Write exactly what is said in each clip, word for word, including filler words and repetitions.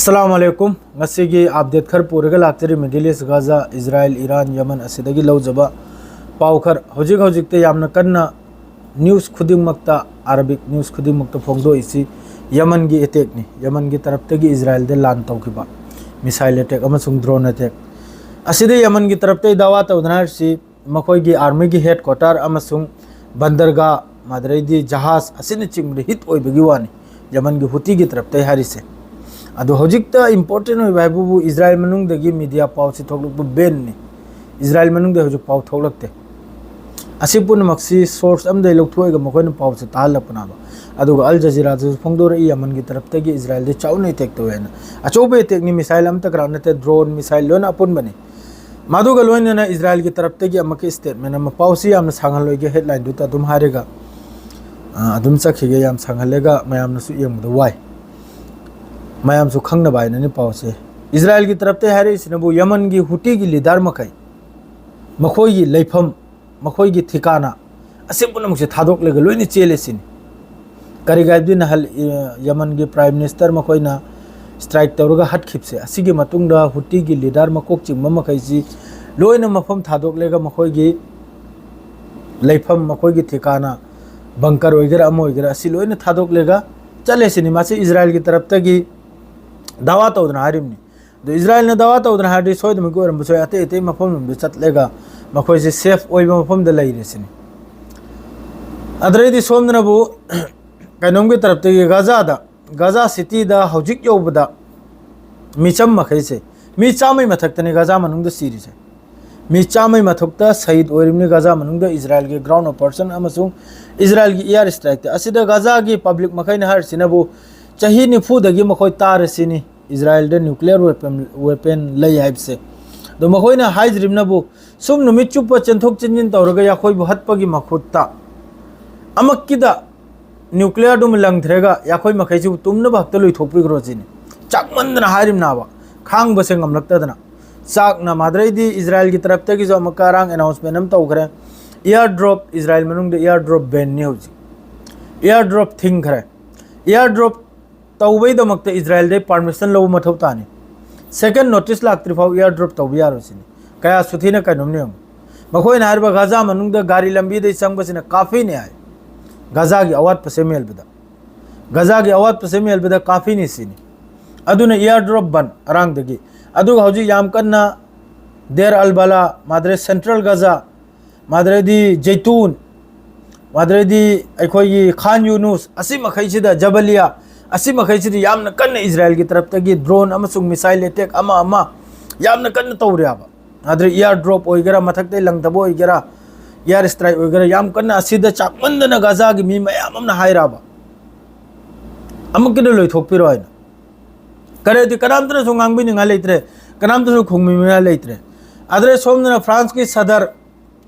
ꯑꯁꯂꯥꯃꯨ ꯑꯂꯥꯏꯀꯨꯝ꯫ ꯉꯁꯤꯒꯤ ꯑꯞꯗꯦꯠ ꯈꯔ ꯄꯨꯔꯒ ꯂꯥꯛꯆꯔꯤ꯫ ꯃꯤꯗꯜ ꯏꯁ, ꯒꯥꯖꯥ, ꯏꯖꯔꯥꯏꯜ, ꯏꯔꯥꯟ, ꯌꯃꯟ ꯑꯁꯤꯗꯒꯤ ꯂꯧꯖꯕ ꯄꯥꯎ ꯈꯔ꯫ ꯍꯧꯖꯤꯛ ꯍꯧꯖꯤꯛꯇ ꯌꯥꯝꯅ ꯀꯟꯅ ꯅ꯭ꯌꯨꯁ ꯈꯨꯗꯤꯡꯃꯛꯇ, ꯑꯔꯥꯕꯤꯛ ꯅ꯭ꯌꯨꯁ ꯈꯨꯗꯤꯡꯃꯛꯇ ꯐꯣꯡꯗꯣꯛꯏꯁꯤ ꯌꯃꯟꯒꯤ ꯑꯦꯇꯦꯛꯅꯤ꯫ ꯌꯃꯟꯒꯤ ꯇꯔꯞꯇꯒꯤ ꯏꯖꯔꯥꯏꯜꯗ ꯂꯥꯟ ꯇꯧꯈꯤꯕ, ꯃꯤꯁꯥꯏꯜ ꯑꯦꯇꯦꯛ ꯑꯃꯁꯨꯡ ꯗ꯭ꯔꯣꯟ ꯑꯦꯇꯦꯛ꯫ ꯑꯁꯤꯗ ꯌꯃꯟꯒꯤ ꯇꯔꯞꯇꯒꯤ ꯗꯥꯋꯥ ꯇꯧꯗꯅ ꯍꯥꯏꯔꯤꯁꯤ ꯃꯈꯣꯏꯒꯤ ꯑꯥꯔꯃꯤꯒꯤ ꯍꯦꯗ ꯀ꯭ꯋꯥꯇꯔ ꯑꯃꯁꯨꯡ ꯕꯟꯗꯔꯒꯥ, ꯃꯗꯨꯗꯩꯗꯤ ꯖꯍꯥꯖ ꯑꯁꯤꯅꯆꯤꯡꯕꯗ ꯍꯤꯠ ꯑꯣꯏꯕꯒꯤ ꯋꯥꯅꯤ ꯌꯃꯟꯒꯤ ꯍꯨꯇꯤꯒꯤ ꯇꯔꯞꯇꯒꯤ ꯍꯥꯏꯔꯤꯁꯦ꯫ ꯑꯗꯣ ꯍꯧꯖꯤꯛꯇ ꯏꯝꯄꯣꯔꯇꯦꯟ ꯑꯣꯏꯕ ꯍꯥꯏꯕꯕꯨ ꯏꯖꯔꯥꯏꯜ ꯃꯅꯨꯡꯗꯒꯤ ꯃꯤꯗꯤꯌꯥ ꯄꯥꯎꯁꯤ ꯊꯣꯛꯂꯛꯄ ꯕꯦꯟꯅꯤ꯫ ꯏꯖꯔꯥꯏꯜ ꯃꯅꯨꯡꯗ ꯍꯧꯖꯤꯛ ꯄꯥꯎ ꯊꯣꯛꯂꯛꯇꯦ꯫ ꯑꯁꯤ ꯄꯨꯝꯅꯃꯛꯁꯤ ꯁꯣꯔꯁ ꯑꯃꯗꯒꯤ ꯂꯧꯊꯣꯛꯑꯒ ꯃꯈꯣꯏꯅ ꯄꯥꯎꯁꯦ ꯇꯥꯍꯜꯂꯛꯄꯅꯦꯕ꯫ ꯑꯗꯨꯒ ꯑꯜ ꯖꯖꯤꯔꯥꯗꯁꯨ ꯐꯣꯡꯗꯣꯔꯛꯏ, ꯌꯃꯟꯒꯤ ꯇꯔꯞꯇꯒꯤ ꯏꯖꯔꯥꯏꯜꯗ ꯆꯥꯎꯅ ꯑꯦꯇꯦꯛ ꯇꯧꯋꯦ ꯍꯥꯏꯅ꯫ ꯑꯆꯧꯕ ꯑꯦꯇꯦꯛꯅꯤ, ꯃꯤꯁꯥꯏꯜ ꯑꯃꯠꯇ ꯈꯔ ꯅꯠꯇꯦ, ꯗ꯭ꯔꯣꯟ, ꯃꯤꯁꯥꯏꯜ ꯂꯣꯏꯅ ꯑꯄꯨꯟꯕꯅꯤ꯫ ꯃꯗꯨꯒ ꯂꯣꯏꯅꯅ ꯏꯖꯔꯥꯏꯜꯒꯤ ꯇꯔꯞꯇꯒꯤ ꯑꯃꯨꯛꯀ ꯁ꯭ꯇꯦꯠꯃꯦꯟ ꯑꯃ, ꯄꯥꯎꯁꯤ ꯌꯥꯝꯅ ꯁꯥꯡꯍꯜꯂꯣꯏꯒꯦ, ꯍꯦꯗꯂꯥꯏꯟꯗꯨꯇ ꯑꯗꯨꯝ ꯍꯥꯏꯔꯒ, ꯑ, ꯑꯗꯨꯝ ꯆꯠꯈꯤꯒꯦ꯫ ꯌꯥꯝ ꯁꯥꯡꯍꯜꯂꯒ ꯃꯌꯥꯝꯅꯁꯨ ꯌꯦꯡꯕꯗ ꯋꯥꯏ, ꯃꯌꯥꯝꯁꯨ ꯈꯪꯅꯕ ꯍꯥꯏꯅꯅꯤ ꯄꯥꯎꯁꯦ꯫ ꯏꯖꯔꯥꯏꯜꯒꯤ ꯇꯔꯞꯇꯒꯤ ꯍꯥꯏꯔꯛꯏꯁꯤꯅꯕꯨ ꯌꯃꯟꯒꯤ ꯍꯨꯇꯤꯒꯤ ꯂꯤꯗꯔ ꯃꯈꯩ, ꯃꯈꯣꯏꯒꯤ ꯂꯩꯐꯝ, ꯃꯈꯣꯏꯒꯤ ꯊꯤꯀꯥꯅ, ꯑꯁꯤ ꯄꯨꯝꯅꯃꯛꯁꯦ ꯊꯥꯗꯣꯛꯂꯒ ꯂꯣꯏꯅ ꯆꯦꯜꯂꯦ ꯁꯤꯅꯤ꯫ ꯀꯔꯤꯒꯤ ꯍꯥꯏꯕꯗꯤ ꯅꯍꯥꯟ, ꯑ, ꯌꯃꯟꯒꯤ ꯄ꯭ꯔꯥꯏꯝ ꯃꯤꯅꯤꯁꯇꯔ ꯃꯈꯣꯏꯅ ꯁ꯭ꯇ꯭ꯔꯥꯏꯛ ꯇꯧꯔꯒ ꯍꯥꯠꯈꯤꯕꯁꯦ, ꯑꯁꯤꯒꯤ ꯃꯇꯨꯡꯗ ꯍꯨꯇꯤꯒꯤ ꯂꯤꯗꯔ ꯃꯀꯣꯛ ꯆꯤꯡꯕ ꯃꯈꯩꯁꯤ ꯂꯣꯏꯅ ꯃꯐꯝ ꯊꯥꯗꯣꯛꯂꯒ ꯃꯈꯣꯏꯒꯤ ꯂꯩꯐꯝ, ꯃꯈꯣꯏꯒꯤ ꯊꯤꯀꯥꯅ, ꯕꯪꯀꯔ ꯑꯣꯏꯒꯦꯔꯥ ꯑꯃ ꯑꯣꯏꯒꯦꯔꯥ, ꯑꯁꯤ ꯂꯣꯏꯅ ꯊꯥꯗꯣꯛꯂꯒ ꯆꯠꯂꯦ ꯁꯤꯅꯤ꯫ ꯃꯁꯤ ꯏꯖꯔꯥꯏꯜꯒꯤ ꯇꯔꯞꯇꯒꯤ ꯗꯥꯋꯥ ꯇꯧꯗꯅ ꯍꯥꯏꯔꯤꯕꯅꯤ꯫ ꯑꯗꯣ ꯏꯖꯔꯥꯏꯜꯅ ꯗꯥꯋꯥ ꯇꯧꯗꯅ ꯍꯥꯏꯔꯗꯤ ꯁꯣꯏꯗꯅꯃꯛꯀꯤ ꯑꯣꯏꯔꯝꯕꯁꯨ ꯌꯥꯏ, ꯑꯇꯩ ꯑꯇꯩ ꯃꯐꯝ ꯂꯣꯝꯗ ꯆꯠꯂꯒ ꯃꯈꯣꯏꯁꯦ ꯁꯦꯐ ꯑꯣꯏꯕ ꯃꯐꯝꯗ ꯂꯩꯔꯦ ꯁꯤꯅꯤ꯫ ꯑꯗꯨꯗꯩꯗꯤ ꯁꯣꯝꯗꯅꯕꯨ ꯀꯩꯅꯣꯝꯒꯤ ꯇꯔꯞꯇꯒꯤ ꯒꯥꯖꯥꯗ, ꯒꯥꯖꯥ ꯁꯤꯇꯤꯗ ꯍꯧꯖꯤꯛ ꯌꯧꯕꯗ ꯃꯤꯆꯝ ꯃꯈꯩꯁꯦ, ꯃꯤ ꯆꯥꯝꯃꯩ ꯃꯊꯛꯇꯅꯤ ꯒꯥꯖꯥ ꯃꯅꯨꯡꯗ ꯁꯤꯔꯤꯁꯦ꯫ ꯃꯤ ꯆꯥꯝꯃꯩ ꯃꯊꯛꯇ ꯁꯍꯤꯗ ꯑꯣꯏꯔꯤꯕꯅꯤ ꯒꯥꯖꯥ ꯃꯅꯨꯡꯗ ꯏꯖꯔꯥꯏꯜꯒꯤ ꯒ꯭ꯔꯥꯎꯟ ꯑꯣꯄꯔꯦꯁꯟ ꯑꯃꯁꯨꯡ ꯏꯖꯔꯥꯏꯜꯒꯤ ꯏꯌꯥꯔ ꯁ꯭ꯇ꯭ꯔꯥꯏꯛꯇ꯫ ꯑꯁꯤꯗ ꯒꯥꯖꯥꯒꯤ ꯄꯕ꯭ꯂꯤꯛ ꯃꯈꯩꯅ ꯍꯥꯏꯔꯤꯁꯤꯅꯕꯨ ꯆꯍꯤ ꯅꯤꯐꯨꯗꯒꯤ ꯃꯈꯣꯏ ꯇꯥꯔꯦ ꯁꯤꯅꯤ꯫ ꯏꯖꯔꯥꯏꯜꯗ ꯅ꯭ꯌꯨꯀ꯭ꯂꯤꯌꯔ ꯋꯦꯄꯟ, ꯋꯦꯄꯟ ꯂꯩ ꯍꯥꯏꯕꯁꯦ꯫ ꯑꯗꯣ ꯃꯈꯣꯏꯅ ꯍꯥꯏꯖꯔꯤꯕꯅꯕꯨ ꯁꯨꯝ ꯅꯨꯃꯤꯠ ꯆꯨꯞꯄ ꯆꯦꯟꯊꯣꯛ ꯆꯦꯟꯁꯤꯟ ꯇꯧꯔꯒ ꯑꯩꯈꯣꯏꯕꯨ ꯍꯠꯄꯒꯤ ꯃꯍꯨꯠꯇ ꯑꯃꯛꯀꯤꯗ ꯅ꯭ꯌꯨꯀ꯭ꯂꯤꯌꯔꯗꯨꯃ ꯂꯪꯊꯔꯒ ꯑꯩꯈꯣꯏ ꯃꯈꯩꯁꯤꯕꯨ ꯇꯨꯝꯅꯕ ꯍꯦꯛꯇ ꯂꯣꯏꯊꯣꯛꯄꯤꯈ꯭ꯔꯣ ꯁꯤꯅꯤ꯫ ꯆꯥꯛꯃꯟꯗꯅ ꯍꯥꯏꯔꯤꯕꯅꯥꯕ, ꯈꯥꯡꯕꯁꯦ ꯉꯝꯂꯛꯇꯗꯅ꯫ ꯆꯥꯛꯅ ꯃꯥꯗ꯭ꯔꯩꯗꯤ ꯏꯖꯔꯥꯏꯜꯒꯤ ꯇꯔꯞꯇꯒꯤꯁꯨ ꯑꯃꯨꯛꯀ ꯑꯔꯥꯡ ꯑꯦꯅꯥꯎꯟꯁꯃꯦꯟ ꯑꯃ ꯇꯧꯈ꯭ꯔꯦ꯫ ꯏꯌꯥꯔ ꯗ꯭ꯔꯣꯞ, ꯏꯖꯔꯥꯏꯜ ꯃꯅꯨꯡꯗ ꯏꯌꯥꯔ ꯗ꯭ꯔꯣꯞ ꯕꯦꯟꯅꯤ ꯍꯧꯖꯤꯛ꯫ ꯏꯌꯥꯔ ꯗ꯭ꯔꯣꯞ ꯊꯤꯡꯈ꯭ꯔꯦ꯫ ꯏꯌꯥꯔ ꯗ꯭ꯔꯣꯞ ꯇꯧꯕꯩꯗꯃꯛꯇ ꯏꯁꯔꯥꯌꯦꯜꯗꯩ permission ꯂꯧꯕ ꯃꯊꯧ ꯇꯥꯅꯤ꯫ Second notice ꯂꯥꯛꯇ꯭ꯔꯤ ꯐꯥꯎ air drop ꯇꯧꯕ ꯌꯥꯔꯣꯏ ꯁꯤꯅꯤ꯫ ꯀꯌꯥ ꯁꯨꯊꯤꯅ ꯀꯩꯅꯣꯝꯅꯦ ꯌꯦꯡꯉꯨ꯫ ꯃꯈꯣꯏꯅ ꯍꯥꯏꯔꯤꯕ ꯒꯥꯖꯥ ꯃꯅꯨꯡꯗ ꯒꯥꯔꯤ ꯂꯝꯕꯤꯗꯩ ꯆꯪꯕꯁꯤꯅ ꯀꯥꯐꯤꯅꯤ ꯍꯥꯏ꯫ ꯒꯥꯖꯥꯒꯤ ꯑꯋꯥꯠꯄꯁꯦ ꯃꯦꯜꯕꯗ꯫ ꯒꯥꯖꯥꯒꯤ ꯑꯋꯥꯠꯄꯁꯦ ꯃꯦꯜꯕꯗ ꯀꯥꯐꯤꯅꯤ ꯁꯤꯅꯤ꯫ ꯑꯗꯨꯅ air drop ꯕꯟ ꯑꯔꯥꯡꯗꯒꯤ꯫ ꯑꯗꯨꯒ ꯍꯧꯖꯤꯛ ꯌꯥꯝ ꯀꯟꯅ ꯗꯦꯔ ꯑꯜ ꯕꯂꯥ, ꯃꯥꯗ꯭ꯔꯦ ꯁꯦꯟꯇ꯭ꯔꯦꯜ ꯒꯥꯖꯥ, ꯃꯥꯗ꯭ꯔꯦꯗꯤ ꯖꯩꯇꯨꯟ, ꯃꯥꯗ꯭ꯔꯦꯗꯤ ꯑꯩꯈꯣꯏꯒꯤ ꯈꯥꯟ ꯌꯨꯅꯨꯁ, ꯑꯁꯤ ꯃꯈꯩꯁꯤꯗ ꯖꯕꯂꯤꯌꯥ, ꯑꯁꯤ ꯃꯈꯩꯁꯤꯗ ꯌꯥꯝꯅ ꯀꯟꯅ ꯏꯁꯔꯥꯌꯦꯜꯒꯤ ꯇꯔꯞꯇꯒꯤ drone ꯑꯃꯁꯨꯡ missile attack ꯑꯃ ꯑꯃ ꯌꯥꯝꯅ ꯀꯟꯅ ꯇꯧꯔꯦꯕ꯫ ꯑꯗꯨꯗ air drop ꯑꯣꯏꯒꯦꯔꯥ, ꯃꯊꯛꯇꯩ ꯂꯪꯗꯕ ꯑꯣꯏꯒꯦꯔꯥ, air strike ꯑꯣꯏꯒꯦꯔꯥ, ꯌꯥꯝ ꯀꯟꯅ ꯑꯁꯤꯗ ꯆꯥꯛꯃꯟꯗꯅ ꯒꯥꯖꯥꯒꯤ ꯃꯤ ꯃꯌꯥꯝ ꯑꯃꯅ ꯍꯥꯏꯔꯕ, "ꯑꯃꯨꯛꯀꯤꯗ ꯂꯣꯏꯊꯣꯛꯄꯤꯔꯣ" ꯍꯥꯏꯅ꯫ ꯀꯔꯤꯗꯤ ꯀꯅꯥꯝꯇꯅꯁꯨ ꯉꯥꯡꯕꯤꯅꯤꯡꯉꯥꯏ ꯂꯩꯇ꯭ꯔꯦ, ꯀꯅꯥꯝꯇꯁꯨ ꯈꯨꯝꯕꯤꯅꯤꯡꯉꯥꯏ ꯂꯩꯇ꯭ꯔꯦ꯫ ꯑꯗꯨꯗ ꯁꯣꯝꯗꯅ ꯐ꯭ꯔꯥꯟꯁꯀꯤ ꯁꯗꯔ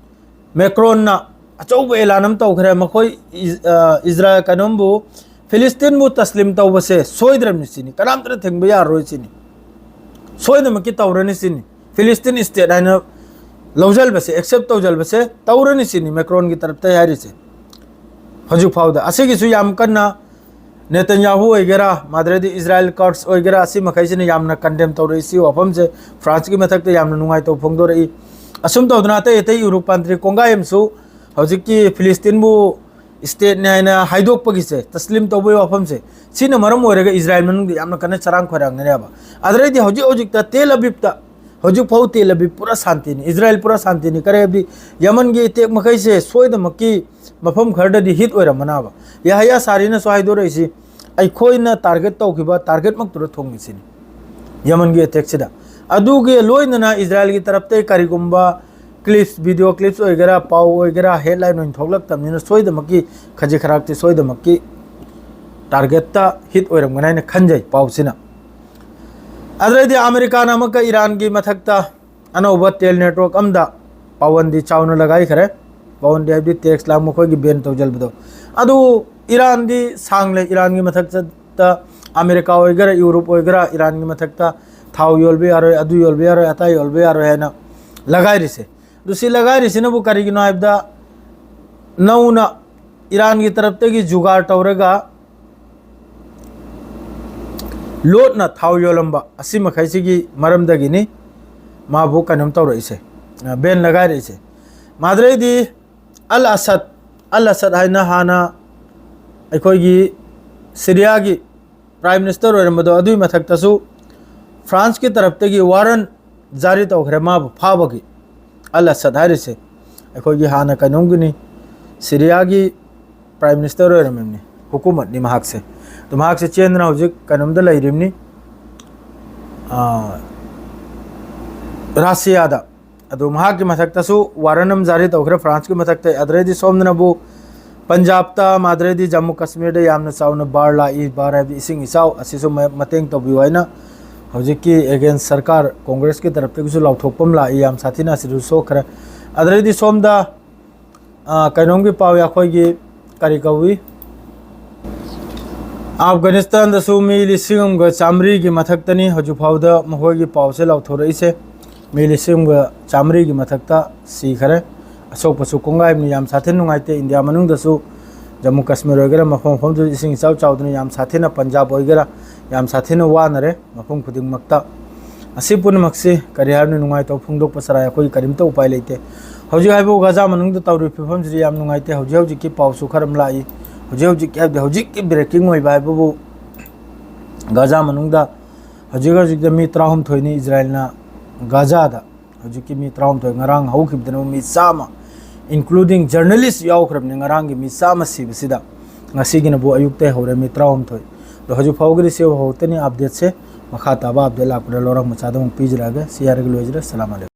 ꯃꯦꯀ꯭ꯔꯣꯟꯅ ꯑꯆꯧꯕ ꯑꯦꯂꯥꯟ ꯑꯃ ꯇꯧꯈ꯭ꯔꯦ꯫ ꯃꯈꯣꯏ ꯏꯁ-, ꯑ, ꯏꯁꯔꯥꯌꯦꯜ ꯀꯩꯅꯣꯝꯕꯨ, ꯐꯤꯂꯤꯁꯇꯤꯟꯕꯨ ꯇꯁꯂꯤꯝ ꯇꯧꯕꯁꯦ ꯁꯣꯏꯗ꯭ꯔꯕꯅꯤ ꯁꯤꯅꯤ, ꯀꯅꯥꯝꯇꯅ ꯊꯤꯡꯕ ꯌꯥꯔꯔꯣꯏ ꯁꯤꯅꯤ, ꯁꯣꯏꯗꯅꯃꯛꯀꯤ ꯇꯧꯔꯅꯤ ꯁꯤꯅꯤ꯫ ꯐꯤꯂꯤꯁꯇꯤꯟ state ꯍꯥꯏꯅ ꯂꯧꯁꯤꯟꯕꯁꯦ, accept ꯇꯧꯁꯤꯟꯕꯁꯦ ꯇꯧꯔꯅꯤ ꯁꯤꯅꯤ ꯃꯦꯀ꯭ꯔꯣꯟꯒꯤ ꯇꯔꯞꯇ ꯍꯥꯏꯔꯤꯁꯦ꯫ ꯍꯧꯖꯤꯛ ꯐꯥꯎꯗ ꯑꯁꯤꯒꯤꯁꯨ ꯌꯥꯝ ꯀꯟꯅ ꯅꯦꯇꯟꯌꯥꯍꯨ ꯑꯣꯏꯒꯦꯔꯥ, ꯃꯥꯗ꯭ꯔꯦꯗꯤ ꯏꯁꯔꯥꯌꯦꯜ ꯀꯔꯠꯁ ꯑꯣꯏꯒꯦꯔꯥ, ꯑꯁꯤ ꯃꯈꯩꯁꯤꯅ ꯌꯥꯝꯅ condemn ꯇꯧꯔꯛꯏ꯫ ꯁꯤ ꯋꯥꯐꯝꯁꯦ ꯐ꯭ꯔꯥꯟꯁꯀꯤ ꯃꯊꯛꯇ ꯌꯥꯝꯅ ꯅꯨꯡꯉꯥꯏꯇꯕ ꯐꯣꯡꯗꯣꯔꯛꯏ꯫ ꯑꯁꯨꯝ ꯇꯧꯗꯅ ꯑꯇꯩ ꯑꯇꯩ ꯌꯨꯔꯣꯞ country ꯀꯣꯡꯒꯥꯏ ꯑꯃꯁꯨ ꯍꯧꯖꯤꯛꯀꯤ ꯐꯤꯂꯤꯁꯇꯤꯟꯕꯨ state ꯅꯤ ꯍꯥꯏꯅ ꯍꯥꯏꯗꯣꯛꯄꯒꯤꯁꯦ, ꯇꯁꯂꯤꯝ ꯇꯧꯕꯒꯤ ꯋꯥꯐꯝꯁꯦ, ꯁꯤꯅ ꯃꯔꯝ ꯑꯣꯏꯔꯒ ꯏꯁꯔꯥꯌꯦꯜ ꯃꯅꯨꯡꯗ ꯌꯥꯝꯅ ꯀꯟꯅ ꯆꯔꯥꯡ ꯈꯣꯏꯔꯥꯡꯅꯔꯦꯕ꯫ ꯑꯗꯨꯗꯩꯗꯤ ꯍꯧꯖꯤꯛ ꯍꯧꯖꯤꯛꯇ ꯇꯦꯜ ꯑꯕꯤꯕꯇ, ꯍꯧꯖꯤꯛ ꯐꯥꯎ ꯇꯦꯜ ꯑꯕꯤꯕ ꯄꯨꯔꯥ ꯁꯥꯟꯇꯤꯅꯤ, ꯏꯁꯔꯥꯌꯦꯜ ꯄꯨꯔꯥ ꯁꯥꯟꯇꯤꯅꯤ꯫ ꯀꯔꯤ ꯍꯥꯏꯕꯗꯤ ꯌꯃꯟꯒꯤ attack ꯃꯈꯩꯁꯦ ꯁꯣꯏꯗꯃꯛꯀꯤ ꯃꯐꯝ ꯈꯔꯗꯗꯤ hit ꯑꯣꯏꯔꯝꯃꯅꯕ꯫ ꯌꯥꯍꯌꯥ ꯁꯥꯔꯤꯅꯁꯨ ꯍꯥꯏꯗꯣꯔꯛꯏꯁꯤ, ꯑꯩꯈꯣꯏꯅ target ꯇꯧꯈꯤꯕ target ꯃꯛꯇꯨꯗ ꯊꯨꯡꯉꯤꯁꯤꯅꯤ ꯌꯃꯟꯒꯤ attack ꯁꯤꯗ꯫ ꯑꯗꯨꯒꯤ ꯂꯣꯏꯅꯅ ꯏꯁꯔꯥꯌꯦꯜꯒꯤ ꯇꯔꯞꯇꯩ ꯀꯔꯤꯒꯨꯝꯕ clips, video clips ꯑꯣꯏꯒꯦꯔꯥ, ꯄꯥꯎ ꯑꯣꯏꯒꯦꯔꯥ, headline ꯑꯣꯏꯅ ꯊꯣꯛꯂꯛꯇꯕꯅꯤꯅ ꯁꯣꯏꯗꯃꯛꯀꯤ, ꯈꯖꯤꯛ ꯈꯔꯥꯛꯇꯤ ꯁꯣꯏꯗꯃꯛꯀꯤ target ꯇ hit ꯑꯣꯏꯔꯝꯒꯅꯤ ꯍꯥꯏꯅ ꯈꯟꯖꯩ ꯄꯥꯎꯁꯤꯅ꯫ ꯑꯗꯨꯗꯩꯗꯤ ꯑꯃꯦꯔꯤꯀꯥꯅ ꯑꯃꯨꯛꯀ ꯏꯔꯥꯟꯒꯤ ꯃꯊꯛꯇ ꯑꯅꯧꯕ ꯇꯦꯜ network ꯑꯃꯗ ꯄꯥꯕꯟꯗꯤ ꯆꯥꯎꯅ ꯂꯒꯥꯏꯈ꯭ꯔꯦ꯫ ꯄꯥꯕꯟꯗꯤ ꯍꯥꯏꯕꯗꯤ tax ꯂꯥꯡ ꯃꯈꯣꯏꯒꯤ ban ꯇꯧꯁꯤꯟꯕꯗꯣ꯫ ꯑꯗꯨ ꯏꯔꯥꯟꯗꯤ ꯁꯥꯡꯂꯦ, ꯏꯔꯥꯟꯒꯤ ꯃꯊꯛꯇ ꯑꯃꯦꯔꯤꯀꯥ ꯑꯣꯏꯒꯦꯔꯥ, ꯌꯨꯔꯣꯞ ꯑꯣꯏꯒꯦꯔꯥ, ꯏꯔꯥꯟꯒꯤ ꯃꯊꯛꯇ ꯊꯥꯎ ꯌꯣꯟꯕ ꯌꯥꯔꯣꯏ, ꯑꯗꯨ ꯌꯣꯟꯕ ꯌꯥꯔꯣꯏ, ꯑꯇꯥ ꯌꯣꯟꯕ ꯌꯥꯔꯣꯏ ꯍꯥꯏꯅ ꯂꯒꯥꯏꯔꯤꯁꯦ꯫ ꯑꯗꯨ ꯁꯤ ꯂꯒꯥꯏꯔꯤꯁꯤꯅꯕꯨ ꯀꯔꯤꯒꯤꯅꯣ ꯍꯥꯏꯕꯗ, ꯅꯧꯅ ꯏꯔꯥꯟꯒꯤ ꯇꯔꯞꯇꯒꯤ ꯖꯨꯒꯥꯔ ꯇꯧꯔꯒ ꯂꯣꯠꯅ ꯊꯥꯎ ꯌꯣꯜꯂꯝꯕ ꯑꯁꯤ ꯃꯈꯩꯁꯤꯒꯤ ꯃꯔꯝꯗꯒꯤꯅꯤ ꯃꯥꯕꯨ ꯀꯩꯅꯣꯝ ꯇꯧꯔꯛꯏꯁꯦ, ꯑ, ꯕꯦꯟ ꯂꯒꯥꯏꯔꯛꯏꯁꯦ꯫ ꯃꯥꯗ꯭ꯔꯩꯗꯤ ꯑꯜ ꯑꯁꯗ, ꯑꯜ ꯑꯁꯗ ꯍꯥꯏꯅ ꯍꯥꯟꯅ ꯑꯩꯈꯣꯏꯒꯤ ꯁꯤꯔꯤꯌꯥꯒꯤ ꯄ꯭ꯔꯥꯏꯝ ꯃꯤꯅꯤꯁꯇꯔ ꯑꯣꯏꯔꯝꯕꯗꯣ, ꯑꯗꯨꯒꯤ ꯃꯊꯛꯇꯁꯨ ꯐ꯭ꯔꯥꯟꯁꯀꯤ ꯇꯔꯞꯇꯒꯤ ꯋꯥꯔꯟ ꯖꯥꯔꯤ ꯇꯧꯈ꯭ꯔꯦ ꯃꯥꯕꯨ ꯐꯥꯕꯒꯤ꯫ ꯑꯜ ꯑꯁꯗ ꯍꯥꯏꯔꯤꯁꯦ ꯑꯩꯈꯣꯏꯒꯤ ꯍꯥꯟꯅ ꯀꯩꯅꯣꯝꯒꯤꯅꯤ, ꯁꯤꯔꯤꯌꯥꯒꯤ ꯄ꯭ꯔꯥꯏꯝ ꯃꯤꯅꯤꯁꯇꯔ ꯑꯣꯏꯔꯝꯃꯤꯕꯅꯤ, ꯍꯨꯀꯨꯃꯠꯅꯤ ꯃꯍꯥꯛꯁꯦ꯫ ꯑꯗꯣ ꯃꯍꯥꯛꯁꯦ ꯆꯦꯟꯗꯅ ꯍꯧꯖꯤꯛ ꯀꯩꯅꯣꯝꯗ ꯂꯩꯔꯤꯕꯅꯤ, ꯑꯥ, ꯔꯁꯤꯌꯥꯗ꯫ ꯑꯗꯣ ꯃꯍꯥꯛꯀꯤ ꯃꯊꯛꯇꯁꯨ ꯋꯥꯔꯟ ꯑꯃ ꯖꯥꯔꯤ ꯇꯧꯈ꯭ꯔꯦ ꯐ꯭ꯔꯥꯟꯁꯀꯤ ꯃꯊꯛꯇ꯫ ꯑꯗꯨꯗꯩꯗꯤ ꯁꯣꯝꯗꯅꯕꯨ ꯄꯟꯖꯥꯕꯇ, ꯃꯥꯗ꯭ꯔꯩꯗꯤ ꯖꯝꯃꯨ ꯀꯥꯁꯃꯤꯔꯗ ꯌꯥꯝꯅ ꯆꯥꯎꯅ ꯕꯥꯔ ꯂꯥꯛꯏ꯫ ꯕꯥꯔ ꯍꯥꯏꯕꯗꯤ ꯏꯁꯤꯡ ꯏꯆꯥꯎ, ꯑꯁꯤꯁꯨ ꯃ-, ꯃꯇꯦꯡ ꯇꯧꯕꯤꯌꯨ ꯍꯥꯏꯅ ꯍꯧꯖꯤꯛꯀꯤ against ꯁꯔꯀꯥꯔ, ꯀꯣꯡꯒ꯭ꯔꯦꯁꯀꯤ ꯇꯔꯞꯇꯒꯤꯁꯨ ꯂꯥꯎꯊꯣꯛꯄ ꯑꯃ ꯂꯥꯛꯏ꯫ ꯌꯥꯝ ꯁꯥꯊꯤꯅ ꯑꯁꯤꯁꯨ ꯁꯣꯛꯈ꯭ꯔꯦ꯫ ꯑꯗꯨꯗꯩꯗꯤ ꯁꯣꯝꯗ, ꯑ, ꯀꯩꯅꯣꯝꯒꯤ ꯄꯥꯎ ꯑꯩꯈꯣꯏꯒꯤ ꯀꯔꯤ ꯀꯧꯏ, ꯑꯐꯒꯥꯅꯤꯁꯇꯥꯟꯗꯁꯨ ꯃꯤ ꯂꯤꯁꯤꯡ ꯑꯃꯒ ꯆꯥꯃꯔꯤꯒꯤ ꯃꯊꯛꯇꯅꯤ ꯍꯧꯖꯤꯛ ꯐꯥꯎꯗ ꯃꯈꯣꯏꯒꯤ ꯄꯥꯎꯁꯦ ꯂꯥꯎꯊꯣꯔꯛꯏꯁꯦ꯫ ꯃꯤ ꯂꯤꯁꯤꯡ ꯑꯃꯒ ꯆꯥꯃꯔꯤꯒꯤ ꯃꯊꯛꯇ ꯁꯤꯈꯔꯦ꯫ ꯑꯁꯣꯛꯄꯁꯨ ꯀꯣꯡꯒꯥꯏ ꯑꯃꯅꯤ꯫ ꯌꯥꯝ ꯁꯥꯊꯤꯅ ꯅꯨꯡꯉꯥꯏꯇꯦ꯫ ꯏꯟꯗꯤꯌꯥ ꯃꯅꯨꯡꯗꯁꯨ ꯖꯝꯃꯨ ꯀꯥꯁꯃꯤꯔ ꯑꯣꯏꯒꯦꯔꯥ, ꯃꯐꯝ ꯃꯐꯝꯗꯨꯗ ꯏꯁꯤꯡ ꯏꯆꯥꯎ ꯆꯥꯎꯗꯅ ꯌꯥꯝ ꯁꯥꯊꯤꯅ, ꯄꯟꯖꯥꯕ ꯑꯣꯏꯒꯦꯔꯥ, ꯌꯥꯝ ꯁꯥꯊꯤꯅ ꯋꯥꯅꯔꯦ ꯃꯐꯝ ꯈꯨꯗꯤꯡꯃꯛꯇ꯫ ꯑꯁꯤ ꯄꯨꯝꯅꯃꯛꯁꯤ ꯀꯔꯤ ꯍꯥꯏꯔꯨꯅꯤ, ꯅꯨꯡꯉꯥꯏꯇꯕ ꯐꯣꯡꯗꯣꯛꯄ ꯁꯔꯥꯏ ꯑꯩꯈꯣꯏ ꯀꯔꯤꯝꯇ ꯎꯄꯥꯏ ꯂꯩꯇꯦ꯫ ꯍꯧꯖꯤꯛ ꯍꯥꯏꯕꯨ ꯒꯥꯖꯥ ꯃꯅꯨꯡꯗ ꯇꯧꯔꯤꯕ ꯐꯤꯕꯝꯁꯤꯗꯤ ꯌꯥꯝ ꯅꯨꯡꯉꯥꯏꯇꯦ꯫ ꯍꯧꯖꯤꯛ ꯍꯧꯖꯤꯛꯀꯤ ꯄꯥꯎꯁꯨ ꯈꯔ ꯑꯃ ꯂꯥꯛꯏ꯫ ꯍꯧꯖꯤꯛ ꯍꯧꯖꯤꯛꯀꯤ ꯍꯥꯏꯕꯗꯤ ꯍꯧꯖꯤꯛꯀꯤ breaking ꯑꯣꯏꯕ ꯍꯥꯏꯕꯕꯨ ꯒꯥꯖꯥ ꯃꯅꯨꯡꯗ ꯍꯧꯖꯤꯛ ꯍꯧꯖꯤꯛꯇ ꯃꯤ ꯇꯔꯥꯍꯨꯝꯗꯣꯏꯅꯤ ꯏꯖꯔꯥꯏꯜꯅ ꯒꯥꯖꯥꯗ ꯍꯧꯖꯤꯛꯀꯤ ꯃꯤ ꯇꯔꯥꯍꯨꯝꯗꯣꯏ, ꯉꯔꯥꯡ ꯍꯧꯈꯤꯕꯗꯅ ꯃꯤ ꯆꯥꯝꯃ, including journalist ꯌꯥꯎꯈ꯭ꯔꯕꯅꯤ, ꯉꯔꯥꯡꯒꯤ ꯃꯤ ꯆꯥꯝꯃ ꯁꯤꯕꯁꯤꯗ꯫ ꯉꯁꯤꯒꯤꯅꯕꯨ ꯑꯌꯨꯛꯇ ꯍꯧꯔꯦ ꯃꯤ ꯇꯔꯥꯍꯨꯝꯗꯣꯏ꯫ ꯑꯗꯣ ꯍꯧꯖꯤꯛ ꯐꯥꯎꯕꯒꯤꯗꯤ ꯁꯤ ꯍꯧꯔꯛꯇꯅꯤ updateꯁꯦ꯫ ꯃꯈꯥ ꯇꯥꯕ update ꯂꯥꯛꯄꯗ ꯂꯧꯔ ꯃꯆꯥꯗ ꯑꯃꯨꯛ ꯄꯤꯖꯔꯛꯑꯒꯦ꯫ ꯁꯤ ꯍꯥꯏꯔꯒ ꯂꯣꯏꯖꯔꯦ꯫ ꯁꯂꯥꯝ ꯑꯂꯩꯀꯨꯝ꯫